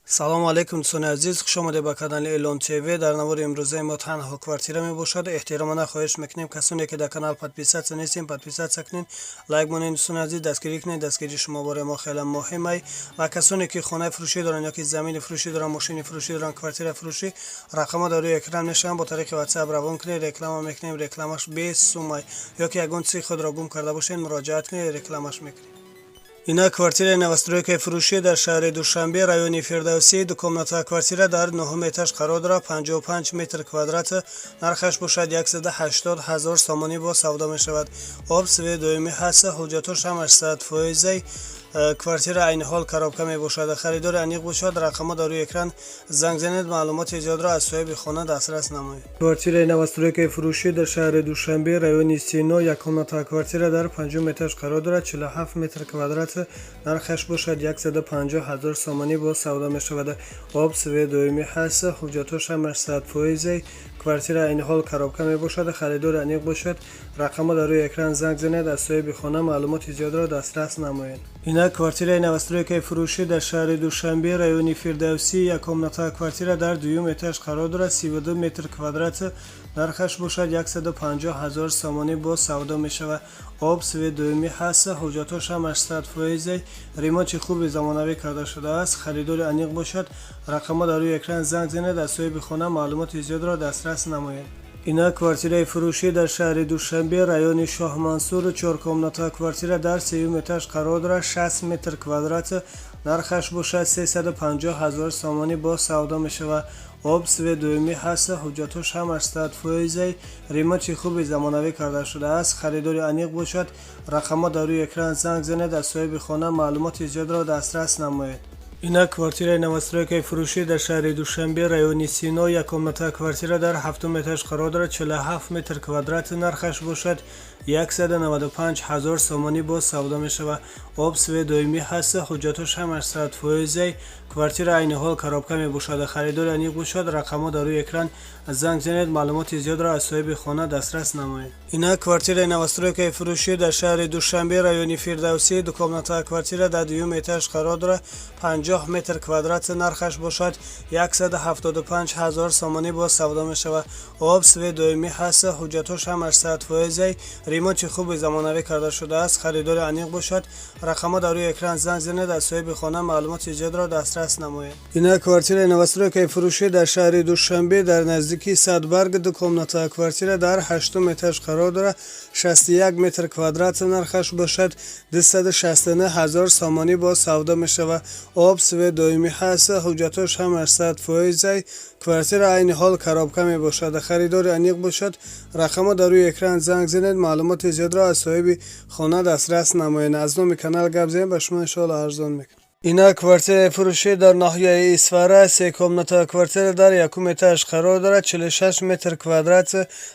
Салому алайкум, дӯстони азиз, хуш омадед ба канали Элон ТВ. Дар навори имрӯзаи мо танҳо квартира мебошад. Эҳтиромона хоҳиш мекунем, касоне ки дар канал подписаться нестем, подписаться кунед, лайк монед, дӯстони азиз, дастгирӣ кунед. Дастгирии шумо бораи мо хеле муҳим ай. Ва касоне ки хонаи фурӯшӣ доранд ё ки замини фурӯшӣ доранд, мошини фурӯшӣ доранд, квартира фурӯшӣ, рақамҳо дар рӯи экран мешаванд, бо тариқи WhatsApp равон кунед, реклама мекунем, рекламаш без сумай. Ё ки ягон чизи худро гум карда бошед, муроҷиат кунед, рекламаш мекунем. Ина квартираи новостройкаи фурӯшӣ дар шаҳри Душанбе, райони Фирдавсӣ, двухкомнатная квартира дар нуҳум этаж қарор дорад, 55 метр квадрат, нархаш бошад 180 ҳазор сомонӣ, бо савдо мешавад. Об, свет доимӣ ҳаст, ҳуҷҷатҳош ҳамаш 100 фоизай. Квартира айни ҳол коробка мебошад. Харидори аниқ бошад, рақамҳо дар рӯи экран, занг занед, маълумоти зиёдро аз соҳиби хона дастрас намоед. Квартираи новостройкаи фурӯшӣ дар шаҳри Душанбе, райони Сино, яккомнатная квартира дар панҷум этаж қарор дорад, 47 метр квадрат, нархаш бошад 150 ҳазор сомонӣ, бо савдо мешавад. Об, свет доимӣ ҳаст, ҳуҷҷатҳош ҳамаш 100 фоизай. Квартира айни ҳол коробка мебошад. Харидори аниқ бошад, рақамҳо дар рӯи экран, занг занед, аз соҳиби хона маълумоти зиёдро дастрас намоед. Ина квартираи новостройкаи фурӯшӣ дар шаҳри Душанбе, райони Фирдавсӣ, яккомнатная квартира дар дуюм этаж қарор дорад, 32 метр квадрат, нархаш бошад 150 ҳазор сомонӣ, бо савдо мешавад. Об, свет доимӣ ҳаст, ҳуҷҷатҳош ҳамаш 100 фоизай. Ремонти хуби замонавӣ карда шудааст. Харидори аниқ бошад, рақамҳо дар рӯи экран, занг занед, аз соҳиби хона маълумоти зиёдро дастрас намоед. Ина квартираи фурӯшӣ дар шаҳри Душанбе, райони Шоҳмансур, чоркомнатная квартира дар сеюм этаж қарор дорад, 60 метр квадрат, нархаш бошад 350 ҳазор сомонӣ, бо савдо мешавад. Об, свет доимӣ ҳаст, ҳуҷҷатҳош ҳамаш 100 фоизай. Ремонти хуби замонавӣ карда шудааст. Харидори аниқ бошад, рақамҳо дар рӯи экран, занг занед, аз соҳиби хона маълумоти зиёдро дастрас намоед. Ина квартираи новостройкаи фурӯшӣ дар шаҳри Душанбе, райони Сино, яккомнатная квартира дар ҳафтум этаж қарор дорад, 47 метр квадрат, нархаш бошад 195 ҳазор сомонӣ, боз савдо мешавад. Об, свет доимӣ ҳаст, ҳуҷҷатҳош ҳамаш 100 фоизай. Квартира айни ҳол коробка мебошад. Харидори аниқ бошад, рақамҳо дар рӯи экран, занг занед, маълумоти зиёдро аз соҳиби хона дастрас намоед. Ина квартираи новостройкаи фурӯшӣ дар шаҳри Душанбе, райони Фирдавсӣ, двухкомнатная квартира дар дуюм этаж қарор дорад, 50 метр квадрат, нархаш бошад 175 ҳазор сомонӣ, боз савдо мешавад. Об, свет доимӣ ҳаст, ҳуҷҷатҳош ҳамаш 100 фоизай. Ремонти хуби замонавӣ карда шудааст. Харидори аниқ бошад, рақамҳо дар рӯи экран, занг занед, аз соҳиби хона маълумоти зиёдро дастрас намоед. Ина квартираи новостройкаи фурӯшӣ дар шаҳри Душанбе, дар наздикии Садбарг, двухкомнатная квартира дар ҳаштум этаж қарор дорад, 61 метр квадрат, нархаш бошад 269 ҳазор сомонӣ, боз савдо мешавад. Об, свет доимӣ ҳаст, ҳуҷҷатҳош ҳамаш 100 фоизай. Квартира айни ҳол коробка мебошад. Харидори аниқ бошад, рақамҳо дар рӯи экран, занг занед, маълумоти зиёдро аз соҳиби хона дастрас намоед. Аз номи канал гап занед, ба шумо иншоалло арзон мекунем. Ина квартираи фурӯшӣ дар ноҳияи Исфара, секомнатная квартира дар якум этаж қарор дорад, 46 метр квадрат,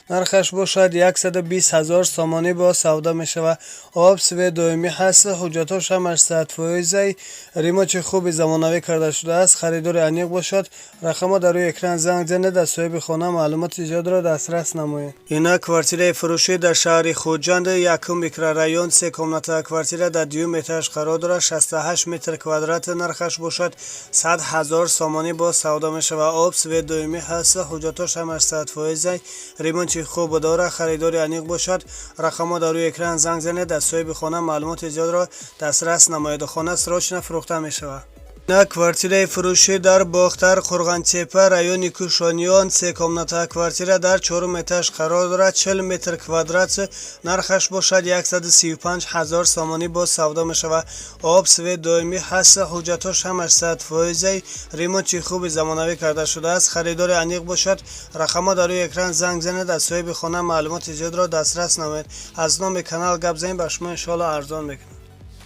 нархаш бошад 120 ҳазор сомонӣ, боз савдо мешавад. Об, свет доимӣ ҳаст, ҳуҷҷатҳош ҳамаш 100 фоизай. Ремонти хуби замонавӣ карда шудааст. Харидори аниқ бошад, рақамҳо дар рӯи экран, занг занед, аз соҳиби хона маълумоти зиёдро дастрас намоед. Ина квартираи фурӯшӣ дар шаҳри Хуҷанд, якум микрорайон, секомнатная квартира дар дуюм этаж қарор дорад, 68 метр квадрат, нархаш бошад 100 ҳазор сомонӣ, боз савдо мешавад. Об, свет доимӣ ҳаст, ҳуҷҷатҳош ҳамаш 100 фоизай. Ремонти хуб дорад. Харидори аниқ бошад, рақамҳо дар рӯи экран, занг занед, аз соҳиби хона маълумоти зиёдро дастрас намоед. Хона срочно фурӯхта мешавад. На квартираи фурӯшӣ дар Бохтар, Қурғонтеппа, райони Кушониён, секомнатная квартира дар чорум этаж қарор дорад, 40 метр квадрат, нархаш бошад 135 ҳазор сомонӣ, боз савдо мешавад. Об, свет доимӣ ҳаст, ҳуҷҷатҳош ҳамаш 100 фоизай. Ремонти хуби замонавӣ карда шудааст. Харидори аниқ бошад, рақамҳо дар рӯи экран, занг занед, аз соҳиби хона маълумоти зиёдро дастрас намоед. Аз номи канал гап занед, ба шумо иншоалло арзон мекунем.